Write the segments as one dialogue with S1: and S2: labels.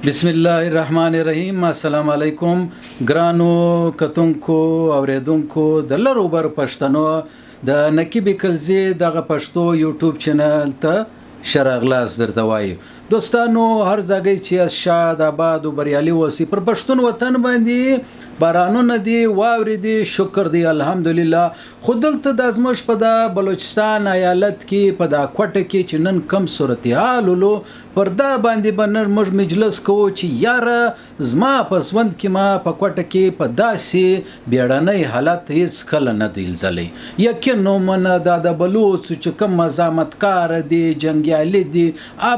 S1: بسم الله الرحمن الرحیم. السلام علیکم ګرانو کتونکو، اوریدونکو، د لر او بر پښتنو، د نقیب کلزي دغه پښتو یوټیوب چینل ته ښه راغلاست درته وایي. دوستانو، هر ځای چې یاست شاد، آباد او بریالي اوسئ. پر پښتون وطن باندې بارانونه دي، واورې دي، شکر دی، الحمدلله. خو دلته د زموږ په دا بلوچستان ایالت کې، په دا کوټه کې چې نن کم صورتحال ولو، پر دا باندې به نن موږ مجلس کوو چې یاره، زما په ژوند کې ما په کوټه کې په داسې بیړنی حالت هیڅ کله نه دی لیدلی. یقین ومنه، دا د بلوڅو چې کوم مزاحمتکار دي، جنګیالي دي،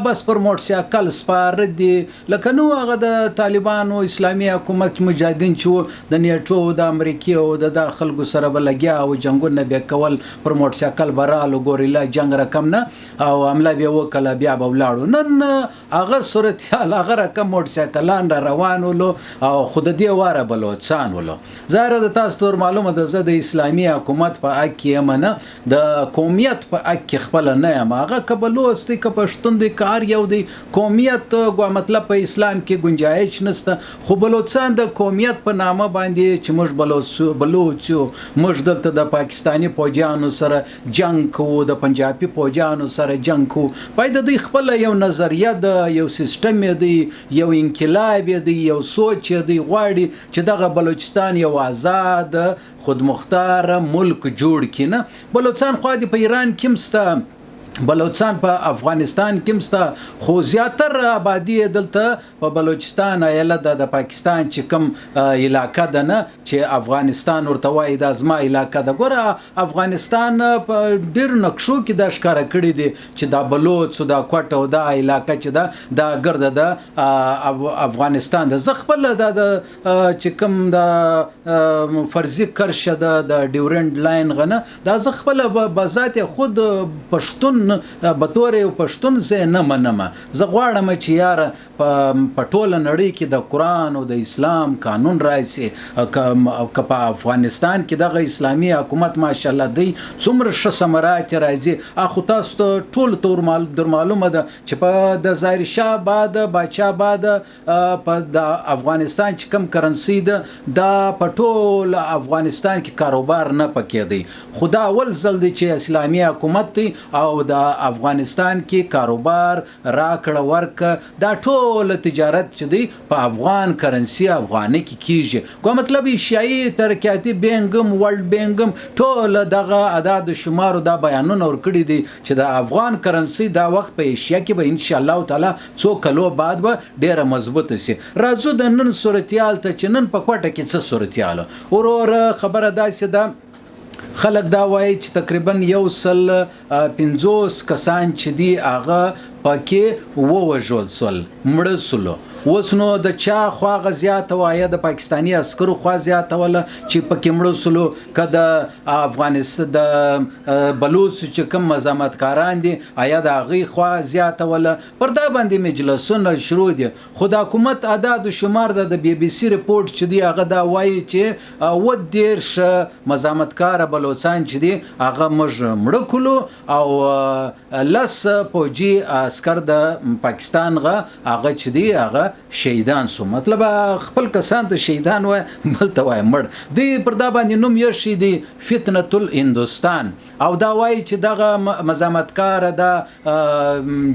S1: بس پر موټرسایکل سپاره دي، لکه نو هغه د طالبانو اسلامي حکومت مجاهدین چې وو، د نیټو، د امریکې او د دا خلکو سره به لګیا او جنګونه به کول، پر موټرسایکل به رالو، ګوریلا جنګ رقم نه او حمله به وکړه، بیا به ولاړو. نن هغه صورتحال، هغه رقم موټرسایکلان را روان ولو او خو د دې واره بلوڅان ولو. ظاهره د تاسو تور معلومه ده، زه د اسلامي حکومت په حق کې یم، نه د قومیت په حق کې خپله نه یم. هغه که بلوڅ دی، که پښتون دی، که هر یو دی، قومیت ګوا مطلب په اسلام کې گنجایش نشته. خو بلوڅان د قومیت په نامه باندې چې موږ بلوڅ یو، موږ دلته د پاکستاني فوجیانو سره جنگ کوو، د پنجابي فوجیانو سره جنگ کوو، باید د دوی خپله یو نظریه ده، یو سیستم یې دی، یو انقلاب یې دی، یو سوچ یې دی. غواړي چې دغه بلوچستان یو آزاد خودمختار ملک جوړ کړي. نه بلوڅان خو دې په ایران کې هم شته، بلوچستان په افغانستان کې هم شته، خو زیاتره آبادي یې دلته په بلوچستان ایالت ده، د پاکستان چې کوم علاقه ده، نه چې افغانستان ورته وایي، دا زما علاقه ده. ګوره، افغانستان په ډېرو نقشو کې دا ښکاره کړي دي چې دا بلوڅ، دا کوټه او دا علاقه چې ده، دا ګرده ده افغانستان ده. زه خپله دا د چې کوم د فرضي کرښه ده، د ډیورنډ لاین غنه، دا زه خپله بذات خود پښتون، به طور یو پښتون زه نه منم. زه غواړم چې یاره، په ټوله نړۍ کې د قرآن او د اسلام قانون راشي. که په افغانستان کې دغه اسلامي حکومت ماشاءالله دی، څومره ښه ثمرات راځي. اخو تاسو ته ټول تور در معلومه ده چې په د ظاهر شاه بعد، باچا بعد، په د افغانستان چې کم کرنسي ده، دا په ټول افغانستان کې کاروبار نه پکې دی. خو دا اول ځل دی چې اسلامي حکومت دی او د افغانستان کې کاروبار، راکړه ورکړه، دا ټول تجارت چې دی په افغان کرنسي افغاني کې کیږي. کوم مطلب ایشیایي ترقیاتي بانک هم، ورلډ بانک هم ټول دغه اعداد شمارو دا بیانونه ورکړي دي چې د افغان کرنسي دا وخت په ایشیا کې به ان شاء الله تعالی څو کلو بعد به ډیره مضبوطه شي. راځو د نن صورتحال ته چې نن په کوټه کې څه صورتحال. ورور، خبره داسې ده، خلک دا وایي چې تقریبا 150 کسان چې دي، هغه پکې ووژل شول، مړه شول. اوس نو د چا خوا غ زیاته وه؟ یا د پاکستاني عسکرو خوا زیاته وله چې پکې مړه شولو، که د افغانستان د بلوڅ چې کوم مزاحمتکاران دي، آیا د هغوی خوا زیاته وله؟ پر دا باندې مجلسونه شروع دي. خو د حکومت اعداد شمار د بي بي سي رپورټ چې دی، هغه دا وایي چې 37 مزاحمتکاره بلوڅان چې دي، هغه موږ مړه کړو او 10 فوجي عسکر د پاکستان غه هغه چې دی، هغه شهیدان سو. مطلب خپل کسان ته شهیدان وای، بل ته وای مړ دی. پر دا باندې نوم یې شي دی فتنه الهندوستان او دا وایي چې دغه مزاحمتکار دا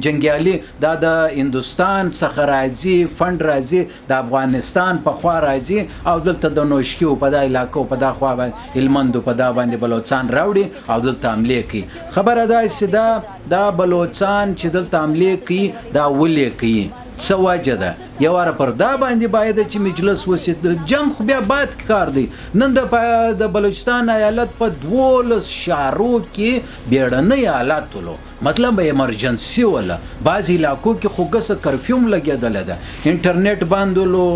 S1: جنګیالي دا د هندوستان څخه راځي، فند راځي، د افغانستان په خوا راځي او دلته د نوشکي په دا علاقو، په دا خوا باندې، هلمندو په دا باندې بلوڅان راوړي او دلته حملې کوي. خبره داسې ده، دا بلوڅان چې دلته حملې کوي، دا ولې کوي؟ څه وجه ده؟ یو واره پر دا باندې باید چې مجلس وسي. جنگ خو بیا بعد کار دی. نن د بلوچستان ایالت په 12 ښارو کې بیړنۍ حالت ولو، مطلب ایمرجنسي وله. بعضې علاقو کې خو ګسه کرفیو هم لګېدلی ده، انټرنیټ بند ولو،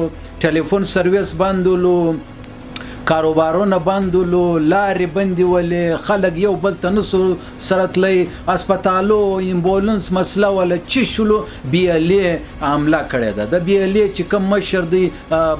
S1: ټلیفون سرویس بند ولو. کاروبارونه بند ولو، لارې بندې ولې، خلک یو بل ته نسو سره تللی، هسپتالو امبولانس مسله وله چی شولو، بي ال ای حمله کړې ده. د بي ال ای چې کوم مشر دی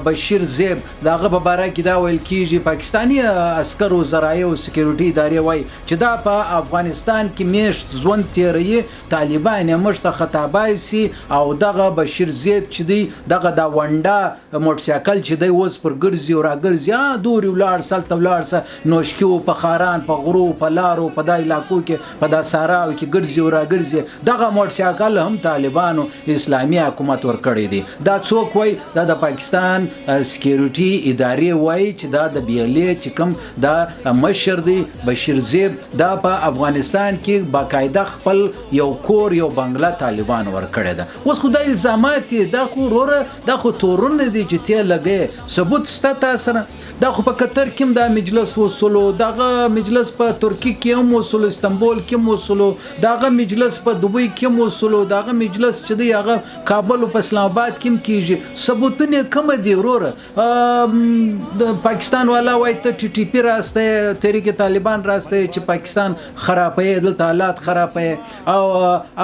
S1: بشیر زیب، د هغه په باره کې دا ویل کیږي، پاکستاني عسکرو ذرایع او سکیورټي ادارې وایي چې دا په افغانستان کې میشت ژوند تیروي، طالبان یې موږ ته خطا باسي او دغه بشیر زیب چې دی دغه دا ونډه موټرسایکل چې دی اوس پر ګرځي او راګرځي، دورې ولاړ سه، هلته ولاړ سه، نوشکیو په خاران په غرو په لارو په دا علاقو کې په دا ساراو کې ګرځي او راګرځي، دغه موټرسایکل هم طالبانو اسلامي حکومت ورکړی دی. دا څوک وایي؟ دا د پاکستان سکیورټي ادارې وایي چې دا د بي ال ای چې کوم دا مشر دی بشیر زیب، دا په افغانستان کې باقاعده خپل یو کور یو بنگله طالبان ورکړی ده. اوس خو دا الزامات دي، دا خو وروره دا خو تورونه دي چې ته لګې، ثبوت سته تا سره؟ دا خو په قطر کې هم دا مجلس وسولو، دغه مجلس په ترکیه کې هم وسولو، استنبول کې هم وسولو، دغه مجلس په دوبۍ کې هم وسولو، دغه مجلس چې دی هغه کابل او په اسلام آباد کې هم کیږي. ثبوتونه کوم دي وروره؟ د پاکستان والا وایي ته ټي ټي پي راسته، تحریک طالبان راسته چې پاکستان خرابوي، دلته حالات خرابوي، او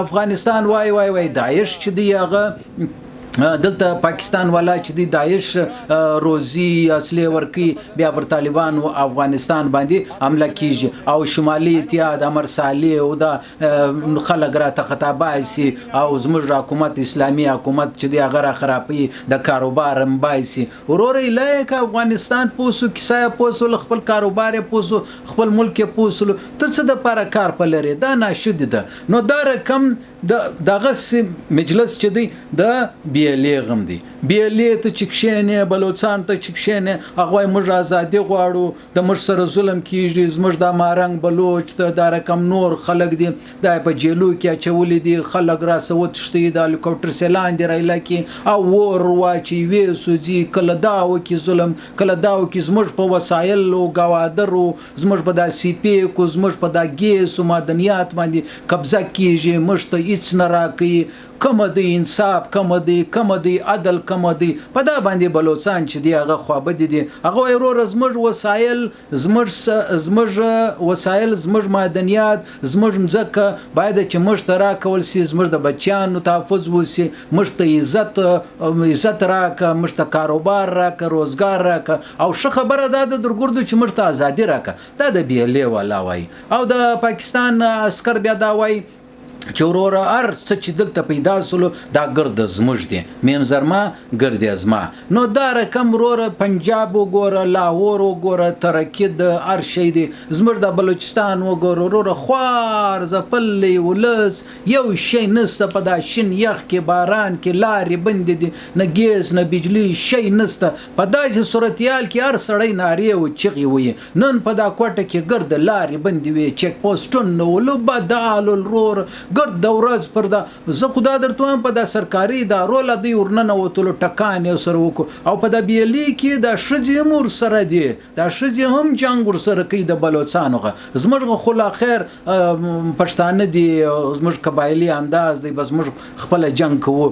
S1: افغانستان وای وای وای داعش چې دی هغه دلته پاکستان والا چې دی داعش روزي اصلي ورکی، بیا پر طالبان او افغانستان باندې حمله کیږي، او شمالي اتحاد امر صالح او دا خلک راته خطا باسي او زموږ حکومت اسلامي حکومت چې دی هغه را خرابوي، د کاروبار هم باسي. وروره لایک افغانستان پوسو، کیسه یې پوسو، خپل کاروبار یې پوسو، خپل ملک یې پوسلو، ته څه دپاره کار په لرې؟ دا ناشونې ده. نو دا رقم د دغه مجلس چې دی د بي ال ای غم دی. بي ال ای ته چې کښېنې، بلوڅان ته چې کښېنې، هغه وایي موږ ازادي غواړو، د موږ سره ظلم کیږي، زموږ دا مارنګ بلوچ ته دا رقم نور خلک دي دا په جیلو کې اچولي دي، خلک راسه وتښتوي، د هلیکوپټر سې لاندې رایله کړي او اور واچوي، ویې سوځي، کله دا وکړي ظلم، کله دا وکړي، زموږ په وسایلو ګوادرو، زموږ په دا سیپیکو، زموږ په دا ګیسو معدنیات باندې قبضه کیږي، موږ ته هیڅ نه راکوي، کوم دی انصاف، کوم دی، کوم دی عدل، کوم دی؟ په دا باندې بلوڅان چې دی هغه خوابدي دي. هغه وایي وروره زموږ وسایل، زموږ وسایل، زموږ معدنیات، زموږ مځکه باید چې موږ ته راکول سي، زموږ د بچیانو تحفظ وسي، موږ ته عزت راکه، موږ ته کاروبار راکه، روزګار راکه، او ښه خبره دا ده درګردو چې موږ ته ازادي راکه. دا د بي ال ای والا وایي. او د پاکستان عسکر بیا دا وایي چې وروره هر څه چې دلته پیدا سولو دا ګرد زموږ دی، میم زرما ګرد زما. نو دا رقم وروره پنجاب وګوره، لاهور وګوره، ترکي د هر شی دی، زموږ د بلوچستان وګوره وروره، خوار ځپلی ولس، یو شی نسته، په دا شین یخ کې باران کې لارې بندې دي، نه ګیس نه بجلی شی نسته. په داسې صورتحال کې هر سړی نارې او چغې وهي. نن په دا کوټه کې ګرد لارې بندې وې، چیک پوسټونه ولو بدال ورور ګرد د ورځ پر دا، زه خو دا درته وایم په دا سرکاري ادارو لا دوی ورننوتلو، ټکان یې سره وکړو. او په دا بي ال ای کې دا ښځې هم ورسره دي، دا ښځې هم جنګ ورسره کوي د بلوڅانو. زموږ خو لا خیر پښتانه دي، زموږ قبایلي انداز دی، بس موږ خپله جنګ کوو،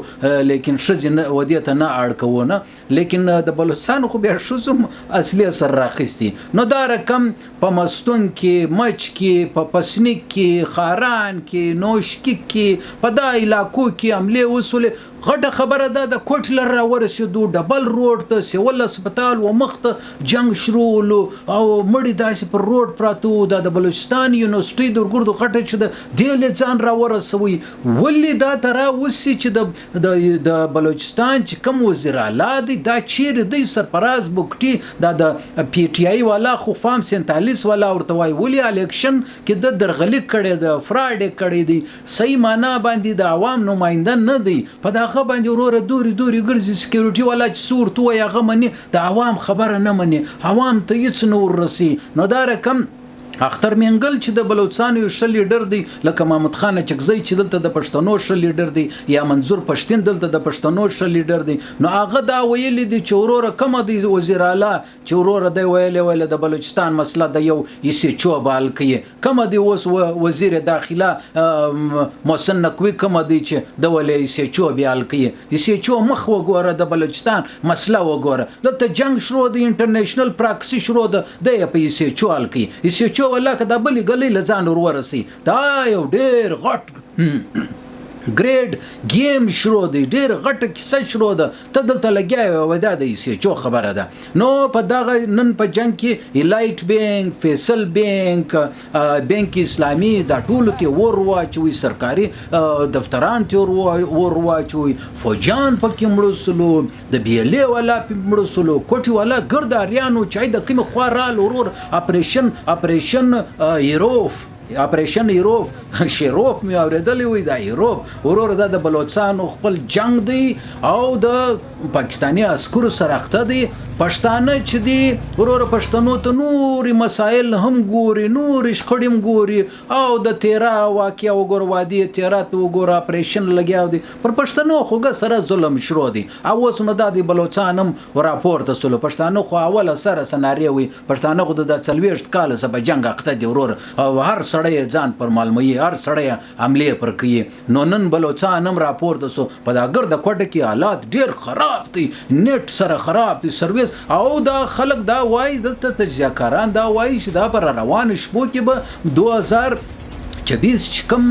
S1: لیکن ښځې نه ودې ته نه اړ کوو نه، لیکن د بلوڅانو خو بیا ښځو هم اصلي سر راخیستي. نو دا رقم په مستون کې، مچ کې، په پسنیک کې، خاران کې، نوشکي کې، په دا علاقو کې حملې وسولې. غټه خبره ده د کوټ لر راورسېدو، ډبل روډ ته سیول هسپتال و مخ ته جنګ شروع ولو او مړي داسې پر روډ پراته وو. دا د بلوچستان یونیورسټۍ د ورګردو غټه چې ده دې له ځان راورسوي. ولې دا ته راوسي چې د بلوچستان چې کوم وزیر اعلی دی دا چیرې دی؟ سرفراز بګټي دا د پي ټي آی والا خو فارم 47 والا ورته وایي، ولې الیکشن کې د درغلي کړې ده، فراډ یې کړی دی، صحیح معنا باندې د عوام نماینده نه دی. په دا هغه باندې وروره دورې دورې ګرځي، سکیورټي والا چې څه ورته ووایي هغه مني، د عوام خبره نه مني، عوام ته هیڅ نه ورسي. نو دا رقم اختر مینګل چې د بلوڅانو یو ښه لیډر دی، لکه محمود خان اچکزی چې دلته د پښتنو ښه لیډر دی، یا منظور پښتین دلته د پښتنو ښه لیډر دی، نو هغه دا ویلي دي چې وروره کومه دی وزیر اعلی چې وروره دی ویلې ویل د بلوچستان مسله د یو ایس ایچ او به حل کوي، کومه دی اوس وزیر داخله محسن نقوي کومه دی چې د ولې ایس ایچ او به حل کوي؟ ایس ایچ او مخ وګوره، د بلوچستان مسله وګوره، دلته جنګ شروع دی، انټرنیشنل پراکسي شروع ده، دی یې په ایس ایچ او حل کوي. ایس ایچ او والله که دا بلې ګلۍ له ځان ور ورسوي، دا یو ډېر غټ ګریډ ګیم شروع دی، ډېر غټه کیسه شروع ده، ته دلته لګیا یې وایې دا د ایس ایچ او خبره ده. نو په دغه نن په جنګ کې الایټ بانک، فیصل بانک، بانک اسلامي دا ټولو ته ور واچوي، سرکاري دفتران ته ور واچوي، فوجان پکې مړه سلو، د بي ایل ای والا پې مړه سلو، کوټې والا ګرد اریانو چې د کومې خوا رال ورور اپریشن اپریشن هیروف اپریشن هیروف شیروف مې اورېدلی وي، دا هیروف ورور دا د بلوڅانو خپل جنګ دی او د پاکستاني عسکرو سره اخته دی. پښتانه چې دي وروره پښتنو ته نورې مسایل هم ګوري، نورې شخړې هم ګوري، او د تیرا واقعه وګوره، وادي تیرا ته وګوره، اپریشن لګیا دی، پر پښتنو خوږه سره ظلم شروع دی. او اوس نو دا دی بلوڅان هم راپورته سولو، پښتانه خو اوله سره سنارې وي، پښتانه خو د 40 کاله څخه په جنګ اخته دي ورور، او هر سړی ځان پر معلوموي، هر سړی حملې پر کوي. نو نن بلوڅان هم راپورته سو، په دا ګرده کوټه کې حالات ډېر خراب دي، نت سره خراب دي، سرویس، او دا خلک دا وایي، دلته تجزیه کاران دا وایي چې دا په روانو شپو کې به 2024 چې کوم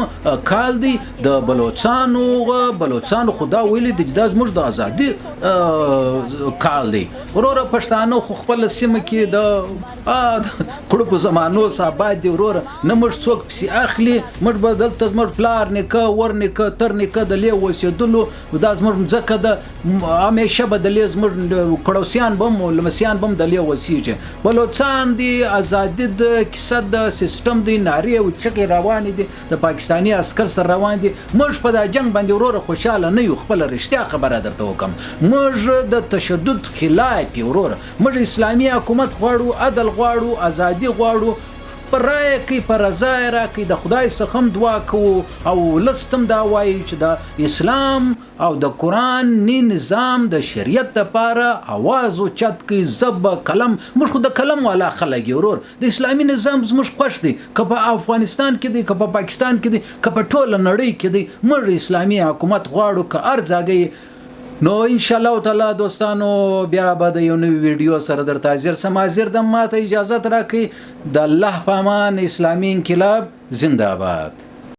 S1: کال دی د بلوڅانو خو دا ویلي دي چې دا زموږ د ازادي کال دی. وروره پښتانه خو خپله سیمه کې د کړو په زمانو ثابت دي وروره، نه موږ څوک پسې اخلي، موږ به دلته زموږ پلار نیکه ور نیکه تر نیکه د لې اوسېدلو، دا زموږ مځکه ده، همیشه به د لې زموږ کړوسیان به هم لمسیان به هم د لې اوسېږي. بلوڅان دي، ازادي ده، کیسه ده، سیستم دی، نارې او چغې روانې دي، د پاکستاني عسکر سره روان دي. موږ په دا جنګ باندې وروره خوشحاله نه یو، خپله رښتیا خبره درته وکړم، موږ د تشدد خلاف یو وروره، موږ اسلامي حکومت غواړو، عدل غواړو، ازادي غواړو، په رایه کې په رضا یې راکړئ، د خدای څخه هم دعا کوو او ولس ته هم دا وایو چې د اسلام او د قرآن نی نظام د شریعت دپاره اواز اوچت کړئ، ژبه قلم، موږ خو د قلم والا خلک یو ورور، د اسلامي نظام زموږ خوښ دی، که په افغانستان کې دی، که په پاکستان کې دی، که په ټوله نړۍ کې دی، موږ اسلامي حکومت غواړو که هر ځای. نو ان شاء الله تعالی دوستانو بیا به د یو نوي ویډیو سره درته حاضر سم. حاضر دم، ماته اجازت راکړئ. د الله په امان. اسلامي انقلاب زنده آباد.